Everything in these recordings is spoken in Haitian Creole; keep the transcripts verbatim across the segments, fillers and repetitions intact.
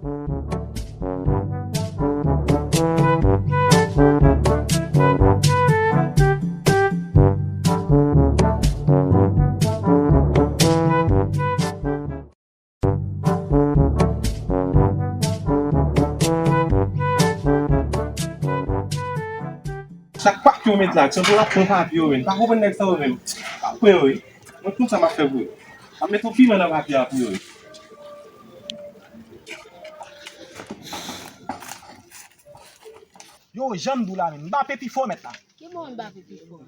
Chak papye w met la, se pou l ap pran papye yo, men. Pa konprann nèg sa yo, men. Pa pran yo, wi. Mwen konn sa m ap fè pou yo. M ap met yon piman nan papye a pou yo, wi. Yo, jan m di w la, men. Mbappé pi fò, mèt la. Ki bò Mbappé pi fò?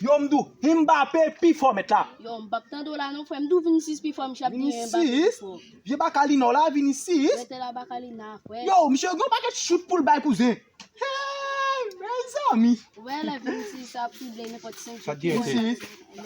Yo, m di w, Mbappé pi fò, mèt la. Yo, m p ap tande w la non, frè. M di w Vinicius pi fò, misye ap di Mbappé pi fò. Vinicius? Vye baka li nò la, Vinicius? Rete la baka li nan, frè. Yo, misye gen yon pakèt chout pou l bay kouzen. Hey, mezanmi. Ou wè lè Vinicius ap drible nenpòt senk jou. Sa t gen, Vinicius.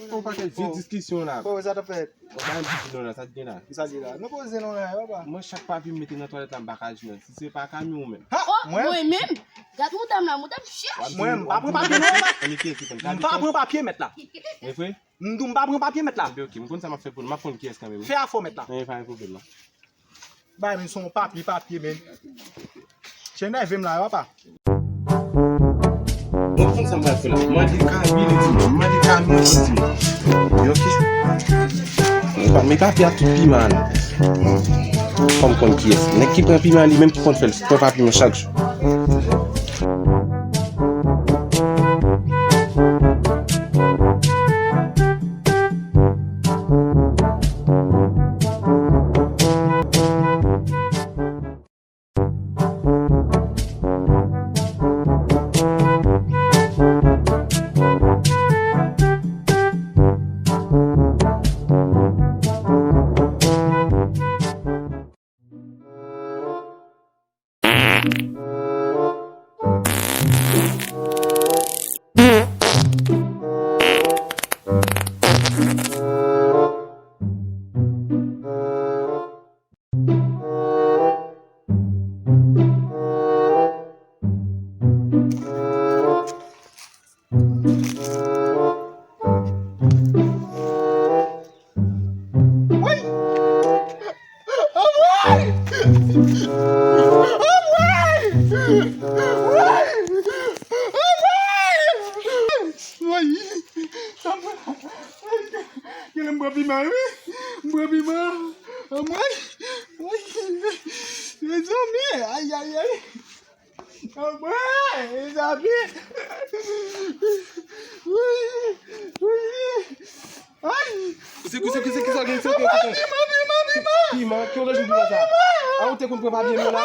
Yon pakèt vye diskisyon la. Kòman sa t ap fèt? Ou pa menm di non la, sa t gen la? Ki sa t gen la? Nou koze non la, papa. Mwen chak papye m mete nan twalèt la, m pa ka jwenn. Si se pa Camille ou menm. Ha? Oh, mwen? Mwen menm? Gad mouda m la, mouda m chèch. Mwen, m pa pran papye non, papa. Ann, kiyès ki konn? M pa pran papye, mèt la. E vre? M di w, m pa pran papye, mèt la. Enben, ok, m konn sa m ap fè pou nou. M ap konn kiyès kanmenm, wi. Fè afè w, mèt la. Enben, pa gen pwoblèm, non. Bay, men, se yon papye, papye, men. Che nève m la, papa. Mwen konn sa m pral fè la. Mande Kami, li di mwen. Mande Kami, li di mwen. Yo, ok. Mwen pa met papye ak tout piman an. Fò m konn kiyès. Nèg ki pran piman, li menm ki konn fè l. Pran papye mwen chak jou. Woy! Anmwey! Anmwey! Woy! Woy! Woy! Genlè m pran piman, wi. M pran piman. Anmwey! Woy! Mezanmi! Ay, ay, ay! Anmwey, mezanmi. Woy, woy. Ay. Koze, koze, koze, koze, koze, koze. Piman, piman, piman. Piman, ki olè jou piman sa? A, ou te konn pran papye mwen la?